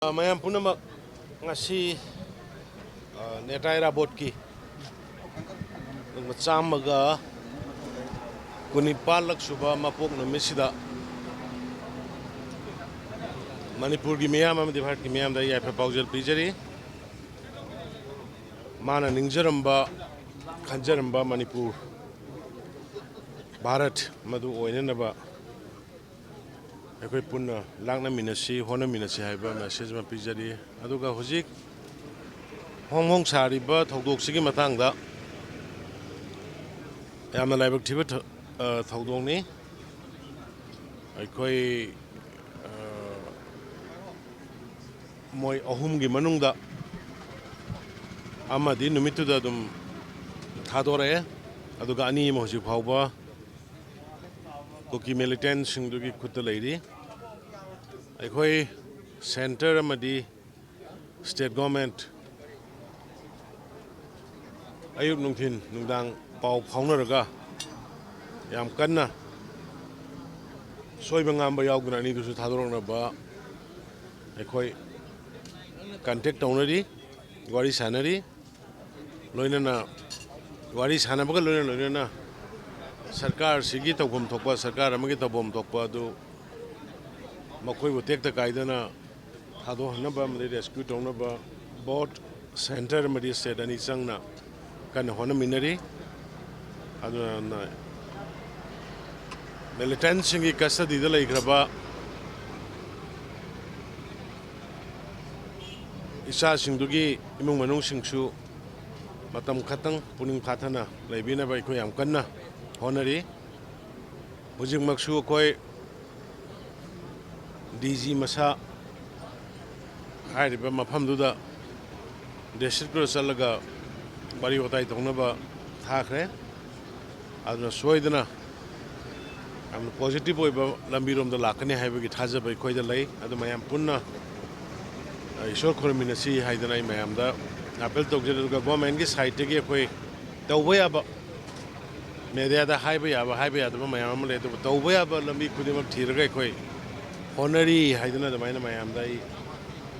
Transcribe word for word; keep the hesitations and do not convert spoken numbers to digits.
ꯑ, ꯃꯌꯥꯝ ꯄꯨꯝꯅꯃꯛ, ꯉꯁꯤ, ꯑ, ꯅꯦꯇꯥ ꯏꯔꯥꯕꯣꯠꯀꯤ ꯆꯥꯝꯃꯒ ꯀꯨꯟꯅꯤꯄꯥꯜꯂꯛ ꯁꯨꯕ ꯃꯄꯣꯛ ꯅꯨꯃꯤꯠꯁꯤꯗ ꯃꯅꯤꯄꯨꯔꯒꯤ ꯃꯤꯌꯥꯝ ꯑꯃꯗꯤ ꯚꯥꯔꯠꯀꯤ ꯃꯤꯌꯥꯝꯗ ꯑꯩ ꯌꯥꯏꯐ ꯄꯥꯎꯖꯦꯜ ꯄꯤꯖꯔꯤ꯫ ꯃꯥꯅ ꯅꯤꯡꯖꯔꯝꯕ, ꯈꯟꯖꯔꯝꯕ ꯃꯅꯤꯄꯨꯔ, ꯚꯥꯔꯠ ꯃꯗꯨ ꯑꯣꯏꯅꯅꯕ ꯑꯩꯈꯣꯏ ꯄꯨꯟꯅ ꯂꯥꯛꯅꯃꯤꯟꯅꯁꯤ, ꯍꯣꯠꯅꯃꯤꯟꯅꯁꯤ ꯍꯥꯏꯕ ꯃꯦꯁꯦꯖ ꯑꯃ ꯄꯤꯖꯔꯤ꯫ ꯑꯗꯨꯒ ꯍꯧꯖꯤꯛ ꯐꯣꯡ ꯐꯣꯡ ꯁꯥꯔꯤꯕ ꯊꯧꯗꯣꯛꯁꯤꯒꯤ ꯃꯇꯥꯡꯗ ꯌꯥꯝꯅ ꯂꯥꯏꯕꯛ ꯊꯤꯕ ꯊ-, ꯑ, ꯊꯧꯗꯣꯛꯅꯤ꯫ ꯑꯩꯈꯣꯏ, ꯑ, ꯃꯣꯏ ꯑꯍꯨꯝꯒꯤ ꯃꯅꯨꯡꯗ ꯑꯃꯗꯤ ꯅꯨꯃꯤꯠꯇꯨꯗ ꯑꯗꯨꯝ ꯊꯥꯗꯣꯔꯛꯑꯦ, ꯑꯗꯨꯒ ꯑꯅꯤ ꯑꯃ ꯍꯧꯖꯤꯛ ꯐꯥꯎꯕ ꯀꯨꯀꯤ ꯃꯤꯂꯤꯇꯦꯟꯁꯤꯡꯗꯨꯒꯤ ꯈꯨꯠꯇ ꯂꯩꯔꯤ꯫ ꯑꯩꯈꯣꯏ ꯁꯦꯟꯇꯔ ꯑꯃꯗꯤ ꯁ꯭ꯇꯦꯠ ꯒꯣꯔꯃꯦꯟꯠ ꯑꯌꯨꯛ ꯅꯨꯡꯊꯤꯟ ꯅꯨꯡꯗꯥꯡ ꯄꯥꯎ ꯐꯥꯎꯅꯔꯒ ꯌꯥꯝ ꯀꯟꯅ ꯁꯣꯏꯕ ꯉꯥꯝꯕ ꯌꯥꯎꯗꯅ ꯑꯅꯤꯗꯨꯁꯨ ꯊꯥꯗꯣꯔꯛꯅꯕ ꯑꯩꯈꯣꯏ ꯀꯟꯇꯦꯛ ꯇꯧꯅꯔꯤ, ꯋꯥꯔꯤ ꯁꯥꯟꯅꯔꯤ꯫ ꯂꯣꯏꯅꯅ ꯋꯥꯔꯤ ꯁꯥꯟꯅꯕꯒ ꯂꯣꯏꯅ ꯂꯣꯏꯅꯅ ꯁꯔꯀꯥꯔꯁꯤꯒꯤ ꯇꯧꯐꯝ ꯊꯣꯛꯄ, ꯁꯔꯀꯥꯔ ꯑꯃꯒꯤ ꯇꯧꯐꯝ ꯊꯣꯛꯄ ꯑꯗꯨ ꯃꯈꯣꯏꯕꯨ ꯇꯦꯛꯇ ꯀꯥꯏꯗꯅ ꯊꯥꯗꯣꯛꯍꯟꯅꯕ ꯑꯃꯗꯤ ꯔꯦꯁꯀ꯭ꯌꯨ ꯇꯧꯅꯕ ꯕꯣꯠ ꯁꯦꯟꯇꯔ ꯑꯃꯗꯤ ꯁ꯭ꯇꯦꯠ ꯑꯅꯤ ꯆꯪꯅ ꯀꯟꯅ ꯍꯣꯠꯅꯃꯤꯟꯅꯔꯤ꯫ ꯑꯗꯨꯅ ꯃꯤꯂꯤꯇꯦꯟꯁꯤꯡꯒꯤ ꯀꯁꯇꯗꯤꯗ ꯂꯩꯈ꯭ꯔꯕ ꯏꯆꯥꯁꯤꯡꯗꯨꯒꯤ ꯏꯃꯨꯡ ꯃꯅꯨꯡꯁꯤꯡꯁꯨ ꯃꯇꯝ ꯈꯛꯇꯪ ꯄꯨꯛꯅꯤꯡ ꯐꯥꯊꯅ ꯂꯩꯕꯤꯅꯕ ꯑꯩꯈꯣꯏ ꯌꯥꯝ ꯀꯟꯅ ꯍꯣꯠꯅꯔꯤ꯫ ꯍꯧꯖꯤꯛꯃꯛꯁꯨ ꯑꯩꯈꯣꯏ ꯗꯤ ꯖꯤ ꯃꯁꯥ ꯍꯥꯏꯔꯤꯕ ꯃꯐꯝꯗꯨꯗ ꯗꯤꯁꯇ꯭ꯔꯤꯛꯇꯨꯗ ꯆꯠꯂꯒ ꯋꯥꯔꯤ ꯋꯥꯇꯥꯏ ꯇꯧꯅꯕ ꯊꯥꯈ꯭ꯔꯦ꯫ ꯑꯗꯨꯅ ꯁꯣꯏꯗꯅ ꯌꯥꯝꯅ ꯄꯣꯖꯤꯇꯤꯚ ꯑꯣꯏꯕ ꯂꯝꯕꯤꯔꯣꯝꯗ ꯂꯥꯛꯀꯅꯤ ꯍꯥꯏꯕꯒꯤ ꯊꯥꯖꯕ ꯑꯩꯈꯣꯏꯗ ꯂꯩ꯫ ꯑꯗꯨ ꯃꯌꯥꯝ ꯄꯨꯟꯅ, ꯑ, ꯏꯁꯣꯔ ꯈꯨꯔꯨꯝꯃꯤꯟꯅꯁꯤ ꯍꯥꯏꯗꯅ ꯑꯩ ꯃꯌꯥꯝꯗ ꯑꯥꯄꯤꯜ ꯇꯧꯖꯔꯤ꯫ ꯑꯗꯨꯒ ꯒꯣꯔꯃꯦꯟꯒꯤ ꯁꯥꯏꯠꯇꯒꯤ ꯑꯩꯈꯣꯏ ꯇꯧꯕ ꯌꯥꯕ, ꯃꯦꯗꯤꯌꯥꯗ ꯍꯥꯏꯕ ꯌꯥꯕ, ꯍꯥꯏꯕ ꯌꯥꯗꯕ ꯃꯌꯥꯝ ꯑꯃ ꯂꯩ, ꯑꯗꯨꯕꯨ ꯇꯧꯕ ꯌꯥꯕ ꯂꯝꯕꯤ ꯈꯨꯗꯤꯡꯃꯛ ꯊꯤꯔꯒ ꯑꯩꯈꯣꯏ ꯍꯣꯠꯅꯔꯤ ꯍꯥꯏꯗꯅ ꯑꯗꯨꯃꯥꯏꯅ ꯃꯌꯥꯝꯗ ꯑꯩ